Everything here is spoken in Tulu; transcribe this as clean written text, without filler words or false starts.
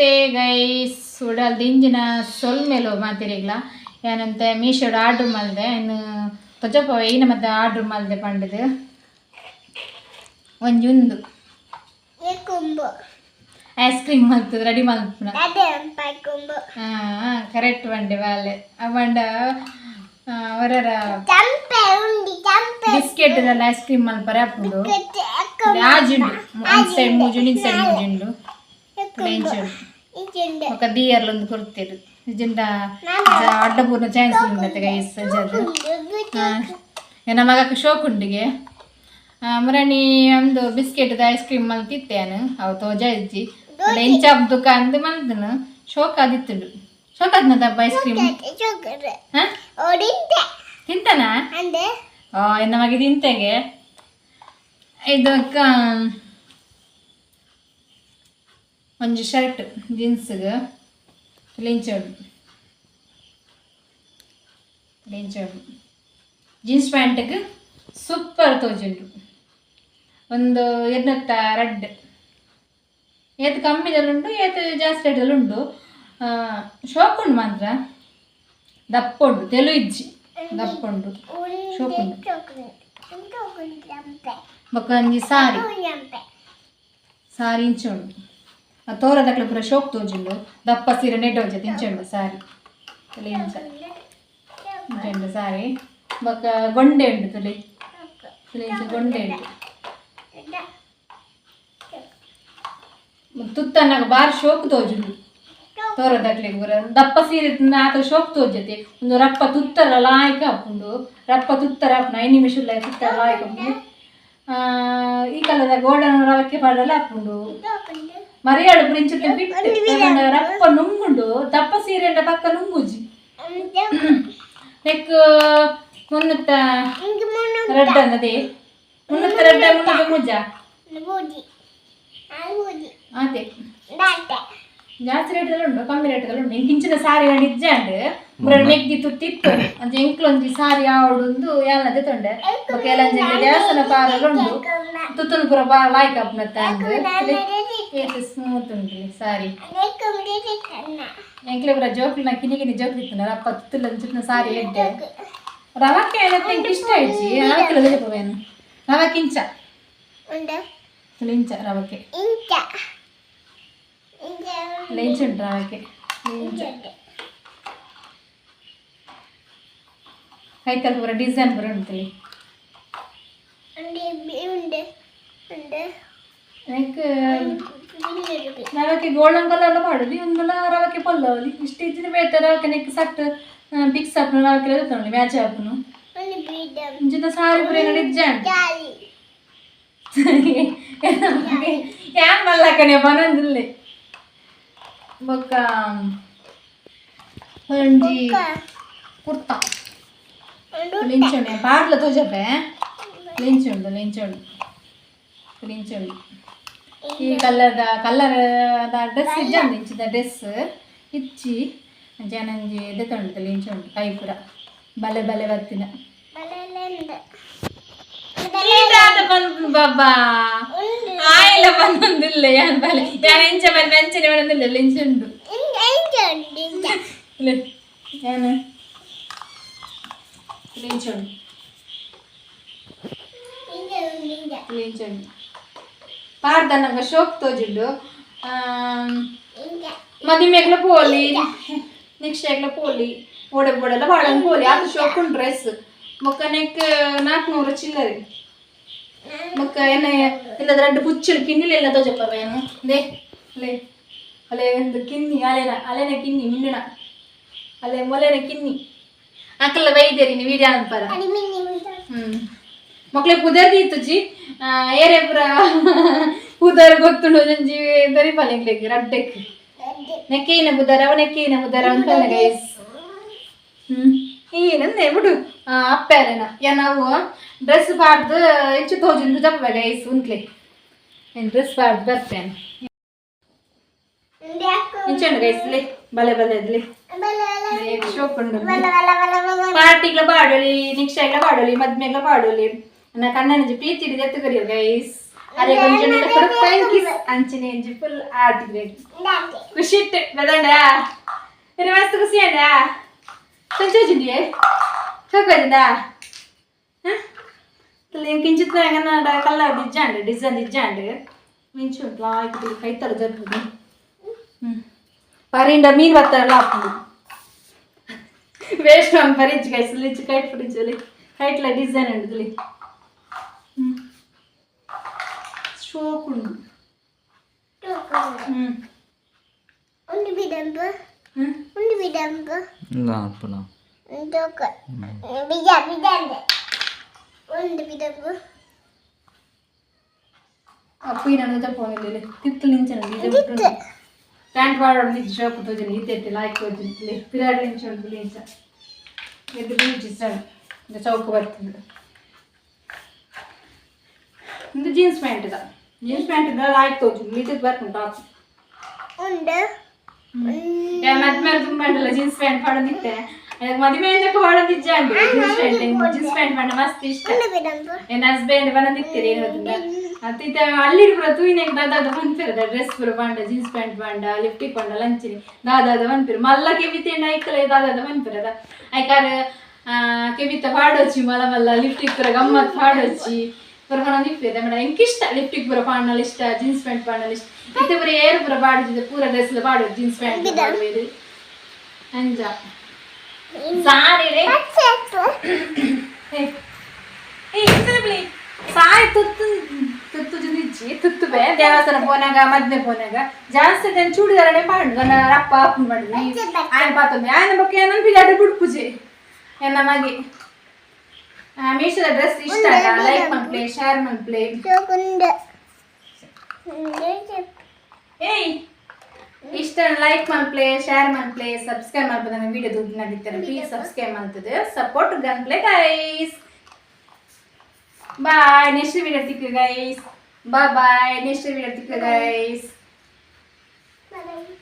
ನಮಸ್ತೆ ಗೈಸ್. ಉಡಲ್ ದಿಂಜಿನ ಸೊಲ್ಮೆಲು ಮಾತಿರಿಗ್ಲ. ಏನಂತೆ ಮೀಶೋಡ್ ಆರ್ಡ್ರ್ ಮಲ್ದೆ. ಇನ್ನು ತೊಜಪ ಈನ ಮತ್ತೆ ಆರ್ಡ್ರ್ ಮಲ್ದೆ ಪಂಡದು ಒಂಜಿ ಉಂದು ಐಸ್ ಕ್ರೀಮ್ ಮಲ್ತದ ರೆಡಿ ಮಲ್ಪುನ. ಹಾಂ, ಕರೆಕ್ಟ್ ಬಂಡೆ ಬಾಲೆ ಅವಂಡ ಹೊರರ ಬಿಸ್ಕೆಟ್ ಎಲ್ಲ ಐಸ್ ಕ್ರೀಮ್ ಮಲ್ಪರೆ ಆಪುಂಡು. ಆಜುಂಡು, ಒಂದು ಸೈಡ್ ಮೂಜುಂಡು, ಇನ್ ಸೈಡ್ ಮೂಜುಂಡು. ಲೇಂಚುಂಡು ಬೊಕ ದಿಯರ್ಲ ಒಂದು ಕೊರ್ತೆರ್. ನಿಜಂಡ ಅಡ್ಡ ಪೂರ್ಣ ಚಾನ್ಸ್ ಉಂಡತೆ ಗೈಸ್. ಅಂಚದ ಎನ್ನ ಮಗಕ್ಕೆ ಶೋಕ್ ಉಂಡಿಗೆ. ಮುರಣಿ ಒಂದು ಬಿಸ್ಕೆಟ್ ಐಸ್ ಕ್ರೀಮ್ ಮಲ್ತಿತ್ತೇನು, ಅವು ತೋಜ ಇಜ್ಜಿ. ಇಂಚ ದುಕಾನ್ದು ಮಲ್ತನು, ಶೋಕ್ ಆದಿತ್ತುಂಡು. ಶೋಕ್ ಆದ್ನ ದಬ್ಬ ಐಸ್ ಕ್ರೀಮ್ ತಿಂತಾನ. ಎನ್ನ ಮಗೆ ತಿಂತೆಗೆ. ಇದಕ್ಕ ಒಂಜಿ ಶರ್ಟ್ ಜೀನ್ಸ್ಗ್ ಲಿಂಚೋಡು ಲಿಂಚೋಡು. ಜೀನ್ಸ್ ಪ್ಯಾಂಟ್ಗೆ ಸೂಪರ್ ತೋಜುಂಡು. ಒಂದು ಎರ್ನತ್ತ ರಡ್ಡ್ ಏತ್ ಕಮ್ಮಿದಲ್ಲುಂಡು, ಏತ್ ಜಾಸ್ತಿ ರೇಟಲ್ಲಿ ಉಂಡು. ಶೋಕ್ ಉಂಡು ಮಾತ್ರ. ದಪ್ಪ ಉಂಡು, ತೆಲು ಇಜ್ಜಿ, ದಪ್ಪ ಉಂಡು, ಶೋಕ್ ಉಂಡು. ಬೊಕ್ಕ ಒಂಜಿ ಸಾರಿ, ಸಾರಿ ಇಂಚ ಉಂಡು. ತೋರದಕ್ಲೆ ಪೂರ ಶೋಕ್ ತೋಜುಂಡು. ದಪ್ಪ ಸೀರೆ ನೆಡ್ ಒಂಜಿ ಇಂಚ ಉಂಡು ಸಾರಿ. ತುಲೆ ಇಂಚ ಇಂಚ ಉಂಡು ಸಾರಿ. ಬೊಕ್ಕ ಗೊಂಡೆ ಉಂಡು. ತುಲೆ ತುಲೆ ಇಂಚ ಗೊಂಡೆ ಉಂಡು. ತುತ್ತನ್ನಾಗ ಬಾರಿ ಶೋಕ್ ತೋಜುಂಡು ತೋರದಕ್ಲೆಗ್ ಪೂರ. ದಪ್ಪ ಸೀರೆ ಆತ ಶೋಕ್ ತೋಜತೆ. ಒಂದು ರಪ್ಪ ತುತ್ತರ ಲಾಯ್ಕ ಆಪುಂಡು. ರಪ್ಪ ತುತ್ತರ ಆಪುಂಡು. 5 ನಿಮಿಷ ತುತ್ತರ ಲಾಯ್ಕ ಆಪುಂಡು. ಈ ಕಲರ್ದ ಗೋಲ್ಡನ್ ರವಕ್ಕೆ ಪಾಡಲ ಆಪುಂಡು. ಮರಿಯಾಳು ಪುರಿಂಚತೆ ಬಿಟ್ಟು ರಪ್ಪ ನುಂಗುಂಡು. ದಪ್ಪ ಸೀರೆ ಪಕ್ಕ ನುಂಗುಜಿ. ನೆಕ್ ಮುನ್ನೂತ್ತ ರಡ್ಡ ಅನ್ನದೇ, ಮುನ್ನೂತ್ತ ರಡ್ಡ, ಮುನ್ನೂತ್ತ ಮೂಜ ಅದೇ. ಜಾಸ್ತಿ ರೇಟಲ್ಲಿ ಉಂಟು, ಕಮ್ಮಿ ರೇಟಲ್ಲಿ ಉಂಟು. ಇಂಚಿನ ಸಾರಿ ನಿಜ ಅಂಡ್ ಮುರಡ್ ಮೆಗ್ದಿ ತುತ್ತಿತ್ತು. ಅಂಚ ಎಂಕ್ಲೊಂಜಿ ಸಾರಿ ಆವಡುಂದು ಯಾಲ್ನದೆ ತೊಂಡೆ. ಬೊಕ ಎಲ್ಲಂಜಿ ದೇವಸ್ಥಾನ ಪಾರಲು ಉಂಡು. ತುತ್ತುಂದು ಪೂರ ಬಾ ಲಾಯ್ಕ್ ಆಪುನತ್ತ ಅಂದ್. ಏತ್ ಸ್ಮೂತ್ ಉಂಟು ಸಾರಿ. ಎಂಕ್ಲೆ ಪೂರ ಜೋಕ್ಲಿನ ಕಿನಿ ಕಿನಿ ಜೋಕ್ಲಿ ಇತ್ತು. ಅಪ್ಪ ತುತ್ತುಲ್ಲ ಅಂಚಿನ ಸಾರಿ ಎಡ್ಡೆ. ರವಕ್ಕೆ ಏನತ್ತೆ ಎಂಕ್ ಇಷ್ಟ ಆಯ್ಚಿ. ರವಕ್ಕೆ ಪೋವೇನು ರವಕ್ಕೆ ಇಂಚ ಇಂಚ ರವಕ್ಕೆ ಲೇಂಚ ಉಂಟು. ರವಕ್ಕೆ ಲೇಂಚ ಕೈತಲ್ ಪೂರ ಡಿಸೈನ್ ಪೂರ ಉಂಟು. ನೆಕ್ ರವಕ್ಕೆ ಗೋಲ್ಡನ್ ಕಲರ್ ಮಾಡೋದು ಒಂದುಲ ರವಕ್ಕೆ ಪೊಲ್ಲವಲಿ ಇಷ್ಟ ಇಚ್ಚಿನ ಬೇತೆ. ರವಕ್ಕೆ ನೆಕ್ ಸಟ್ ಫಿಕ್ಸ್ ಆಪುನು. ರವಕ್ಕೆ ತಗೊಳ್ಳಿ ಮ್ಯಾಚ್ ಆಪುನು. ಇಂಚಿನ ಸಾರಿ ಪೂರ ನಿಜ ಯಾನ್ ಮಲ್ಲಕನೆ ಬನೊಂದಿಲ್ಲೆ. ಬೊಕ್ಕ ಒಂಜಿ ಕುರ್ತಾ ಲಿಂಚುಂಡು. ಪಾಡ್ಲ ತೋಜಪೆ. ಲಿಂಚುಂಡು ಲಿಂಚುಂಡು ಲಿಂಚುಂಡು. ಈ ಕಲರ್ದ ಕಲರ್ ಡ್ರೆಸ್ ಇಜ್ಜಂದು. ಇಂಚಿದ ಡ್ರೆಸ್ ಇಚ್ಚಿ. ಅಂಚೆ ಎದೆ ಲಿಂಚುಂಡು. ಕೈ ಪೂರ ಬಲೆ ಬಲೆ ಬತ್ತಿನ ಬಾಬಾ ಆಯಿಲ್ಲ ಬಂದೊಂದಿಲ್ಲ. ಯಾನ್ ಬಲೆ ಯಾನ್ ಎಂಚ ಬಲೆ ಬೆಂಚನೆ ಬಂದಿಲ್ಲ. ಲಿಂಚುಂಡು ಯಾನು ಲಿಂಚುಂಡು ಲಿಂಚುಂಡು. ಪಾಡ್ದನಗ ಶೋಕ್ ತೋಜುಂಡು. ಮದಿಮೆಗ್ಲ ಪೋಲಿ, ನೆಕ್ಸ್ಟ್ ಪೋಲಿ, ಓಡೆ ಬೋಡೆಲ್ಲ ಬಾಳನ್ ಪೋಲಿ. ಅದು ಶೋಕ್ ಉಂಡು ಡ್ರೆಸ್. ಬೊಕ್ಕ ನೆಕ್ 400 ಚಿಲ್ಲರೆ. ಬೊಕ್ಕ ಎನ್ನ ಇಲ್ಲದ ರಡ್ಡ್ ಪುಚ್ಚುಲು ಕಿನ್ನಿಲೆಲ್ಲ ತೋಜಪ್ಪ ಏನು they ಅಲೆ ಅಲೆ ಒಂದು ಕಿನ್ನಿ ಅಲೆನ ಅಲೆನ ಕಿನ್ನಿ ಮಿನ್ನುನ ಅಲೆ ಮೊಲೆನ ಕಿನ್ನಿ ಅಕಲ್ಲ ಬೈದೇರಿ ನೀ ವೀಡಿಯೋ ಅನ್ಪರ. ಮಕ್ಳೆ ಪುದರ್ ದೀತುಜಿ. ಏರೆ ಪುರ ಪುದರ್ ಗೊತ್ತುಂಡು ಒಂಜಿ ದೊರಿಪಲೆ ಎಂಕ್ಲೆಗ್ ರಡ್ಡೆಕ್. ನೆಕ್ಕೇನ ಬುದರ್ ಅವ, ನೆಕ್ಕೇನ ಬುದರ್ ಅನ್ಪಲ್ಲ ಗೈಸ್. ಏನಂದೆ ಬಿಡು. ಅಪ್ಪೇರೇನ ನಾವು ಡ್ರೆಸ್ ಪಾಡ್ದು ಹೆಚ್ಚು ತೋಜುಂಡು ಜಪ್ಪ ಗೈಸ್. ಉಂಟ್ಲೆ ಏನು ಡ್ರೆಸ್ ಪಾಡ್ದು ಬರ್ತೇನೆ. ಇಂಚುಂಡು ಗೈಸ್. ಲೇ ಬಲೆ ಬಲೆ ಇದ್ಲಿ ಶೋಕ್ ಉಂಡು. ಪಾರ್ಟಿಗ್ಲ ಪಾಡೊಲಿ, ನಿಕ್ಷೆಗ್ಲ ಪಾಡೊಲಿ, ಮದ್ಮೆಗ್ಲ ಪಾಡೊಲಿ. ನನ್ನ ಕಣ್ಣನಿಜ ಪ್ರೀತಿ ಎತ್ತು ಕರಿಯೋ ಗೈಸ್. ಅರೆ ಗೊಂಜಿ ಕೊಡು ಅಂಚಿನ ಎಂಜಿ ಫುಲ್ ಆಟಿದೆ ಖುಷಿ ಇಟ್ಟು ಬೆದಂಡ. ಇನ್ನು ಮಸ್ತ್ ಖುಷಿ ಅಂಡ. ಸಂಚೋಜಿಂದಿಯೇ ಚೋಕೋಜಿಂದ ಕಿಂಚಿತ್ ಹೆಂಗನ ಕಲರ್ ದಿಜ್ಜಾಂಡ್, ಡಿಸೈನ್ ದಿಜ್ಜಾಂಡ್. ಮಿಂಚು ಲಾಯ್ಕ್ ಕೈತಲ ಜಪ್ಪುದು. ಪರಿಂಡ ಮೀನ್ ಬತ್ತಾರಲ್ಲ ಅಪ್ಪುದು. ವೇಸ್ಟ್ ಒನ್ ಪರಿಚ್ ಗೈಸ್. ಲಿಚ್ ಕೈಟ್ ಫುಡಿಚಲಿ ಕೈಟ್ಲ ಡಿಸೈನ್ ಉಂಡು. ಶೋಕ್ ಉಂಡು. ಉಂಡು ಬಿಡಂಬ. ಹ್ಮ್. ಉಂಡು ಬಿಡಂಬ. ಅಪ್ಪನ. ದೋಕ ಬಿಜ ಬಿಡಂದೆ ಉಂಡು ಬಿಡಂಬ. ಅಪ್ಪು ನನ್ನ ಜಪ್ಪೋನಿಲ್ಲ ತಿತ್ತು ನಿಂಚನ. ಪ್ಯಾಂಟ್ ವಾಡೋದು ಶೋಕ್ ತೋಜನಿ ಈತೆಟ್ಟಿ ಲಾಯ್ಕ್ ತೋಜಿನಿ. ಪಿರಾಡ್ ನಿಂಚ ಉಂಟು ನಿಂಚ ಎದ್ದು ಬೀಚ್ ಚೌಕ ಬರ್ತದೆ. ಇದು ಜೀನ್ಸ್ ಪ್ಯಾಂಟ್ ಇದೆ. ಜೀನ್ಸ್ ಪ್ಯಾಂಟ್ ಇದ್ದ ಲಾಯ್ಕ್ ತೋಜು ಮೀಟದ್ ಬರ್ಪುಂಡು ಟಾಪ್. ಉಂಡು. ಮದ್ಮೆ ತುಂಬ ಉಂಟಲ್ಲ ಜೀನ್ಸ್ ಪ್ಯಾಂಟ್ ಪಾಡೊಂದಿತ್ತೆ. ಅದಕ್ಕೆ ಮದುವೆ ಅಂದಕ್ಕೆ ಪಾಡೊಂದಿಜ್ಜ ಜೀನ್ಸ್ ಪ್ಯಾಂಟ್. ಜೀನ್ಸ್ ಪ್ಯಾಂಟ್ ಪಾಡ ಮಸ್ತ್ ಇಷ್ಟ. ಉಂಡು ಬಿಡಂಬ. ಎನ್ನ ಹಸ್ಬೆಂಡ್ ಬಂದಿತ್ತೀರಿ ಏನು ಗೊತ್ತಿಲ್ಲ ಅತ್ತಿತ್ತ ಅಲ್ಲಿ ಪೂರ ತೂಯಿನೆಗ್ ದಾದಾದ ಪನ್ಪೆರ್. ಡ್ರೆಸ್ ಪೂರ ಪಾಂಡ, ಜೀನ್ಸ್ ಪ್ಯಾಂಟ್ ಪಾಂಡ, ಲಿಪ್ಟಿಕ್ ಪಾಂಡ, ಲಂಚಿನಿ ದಾದಾದ ಪನ್ಪೆರ್. ಮಲ್ಲ ಕೆಬಿತೇಂಡ ಐಕಲೆ ದಾದಾದ ಪನ್ಪೆರ್ ಅದ. ಐಕಾರ್ ಕೆಬಿತ ಪಾಡೊಚ್ಚಿ, ಮಲ್ಲ ಮಲ್ಲ ಲಿಪ್ಟಿಕ್ ಪೂರ ಗಮ್ಮತ್ ಪಾಡೊಚ್ಚಿ ಪೂರ ಪನೊಂದಿಪ್ಪೆದ ಮೇಡಮ್. ಎಂಕ್ ಇಷ್ಟ ಲಿಪ್ಟಿಕ್ ಪೂರ ಪಾಂಡಲ ಇಷ್ಟ, ಜೀನ್ಸ್ ಪ್ಯಾಂಟ್ ಪಾಂಡಲ ಇಷ್ಟ. ಇತ್ತೆ ಪೂರ ಏರು ಪೂರ ಪಾಡಿಜಿದೆ ಪೂರ ಡ್ರೆಸ್ ಪಾಡೋದು ಜೀನ್ಸ್ ಪ್ಯಾಂಟ್ ಪಾಡುವೇರು ಅಂಜ ಸಾರಿ ರೇ. ಸಾಯ್ ತುತ್ತು ತುತ್ತು ಜುನಿಜ್ಜಿ ತುತ್ತುಬೆ. ದೇವಸ್ಥಾನ ಪೋನಾಗ, ಮದ್ಮೆ ಪೋನಾಗ ಜಾಸ್ತಿ ದೆನ್ ಚೂಡಿದಾರನೆ ಪಾಂಡು. ನನ್ನ ಅಪ್ಪ ಅಪ್ಪು ಮಾಡಿದ್ವಿ ಆಯನ ಪಾತೊಂದು ಆಯನ ಬೊಕ್ಕ ಏನನ್ ಪಿಜಾಡು ಬುಡ್ಪುಜಿ ಎನ್ನ ಮಗೆ. ಮೀಶೋದ ಡ್ರೆಸ್ ಇಷ್ಟ ಲೈಕ್ ಮನ್ಪ್ಲೆ, ಶೇರ್ ಮನ್ಪ್ಲೆ. ಉಂಡು. ಏಯ್, ಇಷ್ಟ ಲೈಕ್ ಮನ್ಪ್ಲೆ, ಶೇರ್ ಮನ್ಪ್ಲೆ, ಸಬ್ಸ್ಕ್ರೈಬ್ ಮಾಡ್ಬೋದು. ನನ್ನ ವಿಡಿಯೋ ದುಡ್ಡು ನಡೀತಾರೆ. ಪ್ಲೀಸ್ ಸಬ್ಸ್ಕ್ರೈಬ್ ಮಾಡ್ತದೆ ಸಪೋರ್ಟ್ ಗನ್ಪ್ಲೆ ಗೈಸ್. ಬಾಯ್, ನೆಕ್ಸ್ಟ್ ವಿಡಿಯೋ ತಿಕ್ಕ guys. Bye bye, next video ತಿಕ್ಕ ಗೈಸ್. ಬಾಯ್.